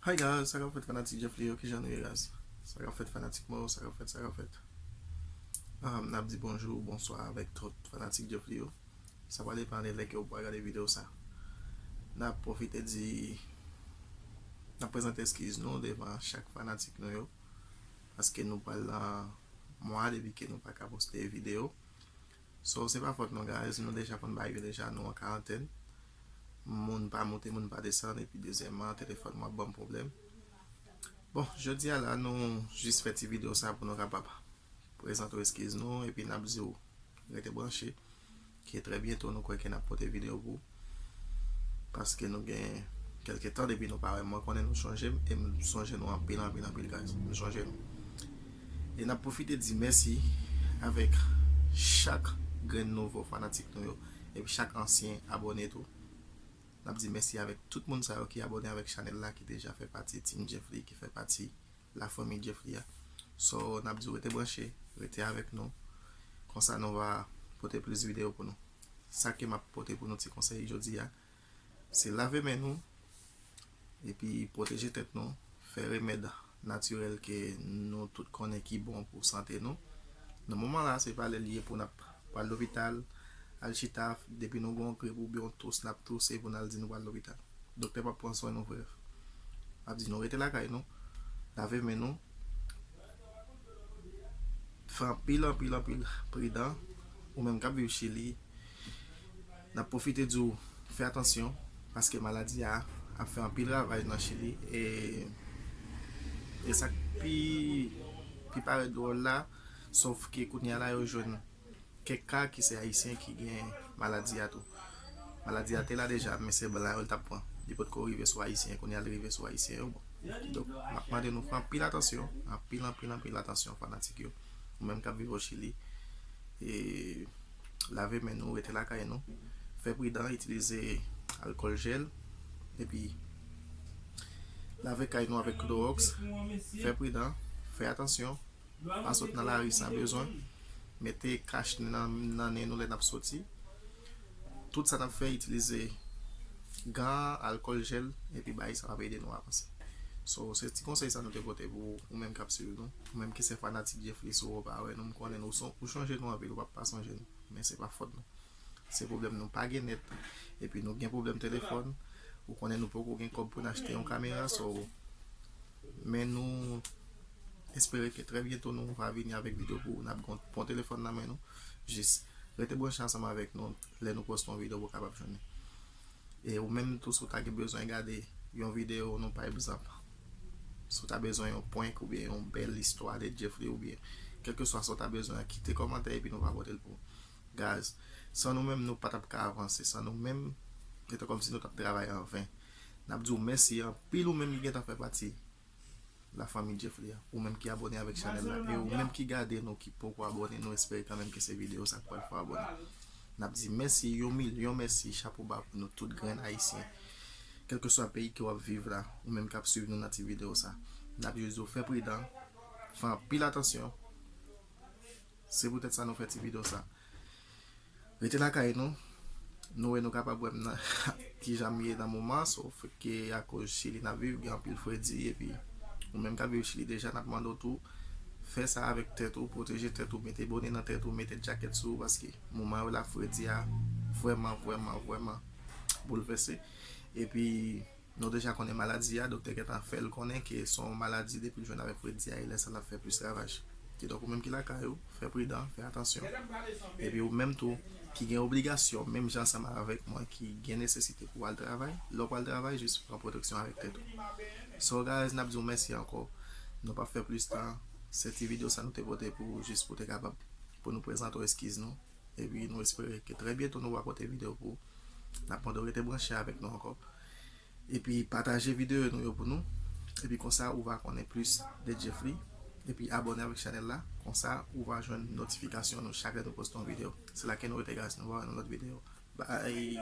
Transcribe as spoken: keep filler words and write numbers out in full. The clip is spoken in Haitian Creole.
Hi guys, sa k ap fèt fanatik Jeffly yo, kijan nou ye guys? Sa k ap fèt fanatik mwen yo, sa k ap fèt, sa k ap fèt? Um, n ap di bonjou, bonswa avèk tout fanatik Jeffly yo. Sa va depann de lè ke w pral gade videyo sa. N ap pwofite di, n ap prezante eskiz nou devan chak fanatik nou yo, paske nou pral nan mwa depi ke nou pa ka poste videyo. So, se pa fòt nou, guys, nou deja konn bagay yo deja, nou an karantèn. Moun pa monte, moun pa desann, epi dezyèmman, telefòn mwen ap ban m pwoblèm. Bon, jodi a la, nou jis fè ti videyo sa pou nou kapab prezante w eskiz nou, epi n ap di w rete branche, ke trè byento nou kwè ke n ap pote videyo pou ou. Paske nou gen kèlke tan depi nou pa wè m. Mwen konnen nou sonje m, e m sonje nou anpil, anpil, anpil, guys. Nou sonje nou. E n ap pwofite di mèsi avèk chak grenn nouvo fanatik nou yo, epi chak ansyen abòne tou. N ap di mèsi avèk tout moun sa yo ki abòne avèk chanèl la, ki deja fè pati Team Jeffly, ki fè pati lafanmi Jeffly a. So, n ap di w rete branche, rete avèk nou. Konsa nou va pote plis videyo pou nou. Sa ke m ap pote pou nou ti konsèy jodi a, se lave men nou, epi pwoteje tèt nou, fè remèd natirèl ke nou tout konnen ki bon pou sante nou. Nan moman la, se pa lè l ye pou n ap pral lopital, al chita, depi nou gen yon grip oubyen yon tous, n ap touse pou n al di nou pral lopital. Doktè p ap pran swen nou, frè. Ap di nou rete lakay nou, lave men nou, fè anpil, anpil, anpil pridan. Ou menm k ap viv Chili, n ap pwofite di w fè atansyon, paske maladi a ap fè anpil ravaj nan Chili. E, e sa k pi, pi parèt dwòl la, sòf ke kounye a la yo jwenn kèk ka ki se Ayisyen ki gen maladi a tou. Maladi a te la deja, men se blan yo l t ap pran. Li potko rive sou Ayisyen, kounye a l rive sou Ayisyen yo. Bon. Kidonk, m ap mande nou fè anpil atansyon, anpil, anpil, anpil atansyon, fanatik yo. Ou menm k ap viv o Chili, e lave men nou, rete lakay nou, fè pridan, itilize alkòl jèl, epi lave kay nou avèk klowòks, fè pridan, fè atansyon, pa sot nan lari san bezwen, mete kach nan, nan nen nou lè n ap soti. Tout sa n ap fè, itilize gan, alkòl jèl, epi bagay sa ap ede nou avanse. So, se ti konsèy sa nou te pote pou ou menm k ap swiv nou, ou menm ki se fanatik Jeffly, si w pa wè nou, m konnen nou son, ou sonje nou anpil, ou p ap pa sonje nou, men se pa fòt nou. Se pwoblèm nou pa gen nèt, epi nou gen pwoblèm telefòn, ou konnen nou poko gen kòb pou n achte yon kamera, so, men nou espere ke trè byento nou va vini avèk videyo pou ou, n ap gen yon bon telefòn nan men nou, jis rete branche ansanm avèk nou, lè nou poste yon videyo, ou kapab jwenn li. E ou menm tou, si w ta gen bezwen gade yon videyo nou, pa egzanp, si w ta bezwen yon prank oubyen yon bèl istwa de Jeffly oubyen kèlkeswa sa w ta bezwen an, kite kòmantè epi nou va pote l pou ou. Guys, san nou menm, nou pa t ap ka avanse. San nou menm, se te kòmsi nou t ap travay an ven. N ap di w mèsi anpil, ou menm ki gentan fè pati lafanmi Jeffly a, ou menm ki abòne avèk chanèl la, e ou menm ki gade nou, ki poko abòne, nou espere kanmenm ke se videyo sa k pral fè w abòne. N ap di mèsi, yon milyon mèsi, chapo ba pou nou tout grenn Ayisyen. Kèlkeswa peyi ke w ap viv la, ou menm k ap swiv nou nan ti videyo sa, n ap jis di w fè pridan, fè anpil atansyon. Se poutèt sa nou fè ti videyo sa. Rete lakay nou. Nou wè nou kapab wè m nan kijan m ye nan moman, so, fèt ke akoz Chili n ap viv, gen anpil fredi, epi ou menm k ap viv Chili deja, n ap mande w tou, fè sa avèk tèt ou, pwoteje tèt ou, mete bone nan tèt ou, mete djakèt sou ou, paske moman yo la fredi a vrèman, vrèman, vrèman boulvèse. Epi, nou deja konnen maladi a, doktè gentan fè l konnen ke se yon maladi depi l jwenn avèk fredi a, e lè sa l ap fè plis ravaj. Kidonk, ou menm ki lakay ou, fè pridan, fè atansyon. Epi ou menm tou, ki gen obligasyon, menm jan ansanm avèk mwen, ki gen nesesite pou al travay, lè w pral travay, jis pran pwoteksyon avèk tèt ou. So, guys, n ap di w mèsi ankò. Nou p ap fè plis tan. Se ti videyo sa nou te pote pou ou, jis pou te kapab, pou nou prezante w eskiz nou. Epi nou espere ke trè byento nou va pote videyo pou ou. N ap mande w rete branche avèk nou ankò. Epi pataje videyo nou yo pou nou. Epi konsa ou va konnen plis de Jeffly. Epi abòne avèk chanèl la. Konsa ou va jwenn notifikasyon nou chak lè nou poste yon videyo. Se la ke nou rete, guys, nou va wè nan lòt videyo. Bye.